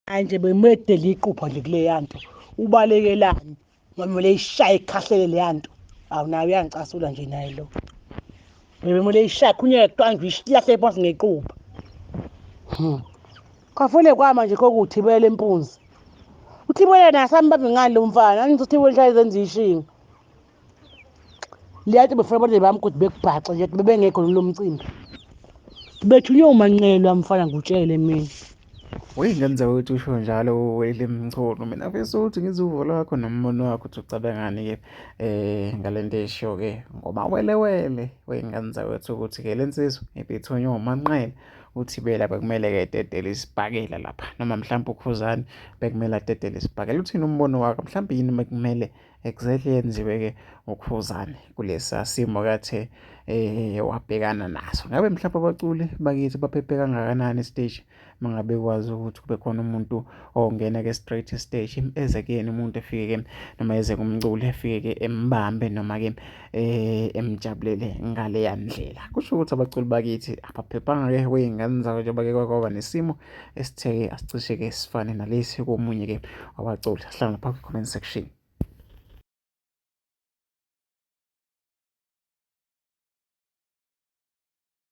Hayi nje bemedela iqupha nje kuleya nto. Ubalekelani? Ngamele ishaye ikhahlele leya nto. Awu nawe uyangicasula nje naye lo. Bemele ishaye khunyeke kuthiwa nje isilahle phansi ngequpha. Kwafune kwama nje kokuthibela impunzi. Uthibele naye sambambe ngani lo mfana? Angithi uthibele hlale zenza ishinga. Leya nto befuna abantu bami ukuthi bekubhaxe nje bebengekho lo mcimbi. Bethunywe umanqelwa mfana ngutshele mina. Uyingane ukuthi usho njalo uWele Mchunu. Mina ngifisa ukuthi ngizwe uvo lwakho nombono wakho ukuthi ucabangani-ke ngale nto eshiwo-ke ngoba welewele wey'ngane zakwethu ukuthi-ke le nsizwa ibithunywe uManqele uThibela bekumele-ke ededele isibhakela lapha noma mhlawumpe uKhuzani bekumele adedele isibhakela. Uthini umbono wakho? Mhlawumpe yini bekumele exactly yenziwe-ke uKhuzani kulesa simo kathe wabhekana naso? Ngabe mhlawumpe abaculi bakithi baphephe kangakanani esiteji mangabe kwazi ukuthi kube khona umuntu ongena-ke straight esiteji eze kuyena umuntu efike-ke noma eze kumculi efike-ke embambe noma-ke emjabulele ngaleya ndlela. Kusho ukuthi abaculi bakithi abaphephanga-ke kwey'ngane zabo njengoba ke kwaba nesimo esithe-ke asicishe-ke sifane nalesi komunye-ke wabaculi. Sihlala lapha kwi-comment section.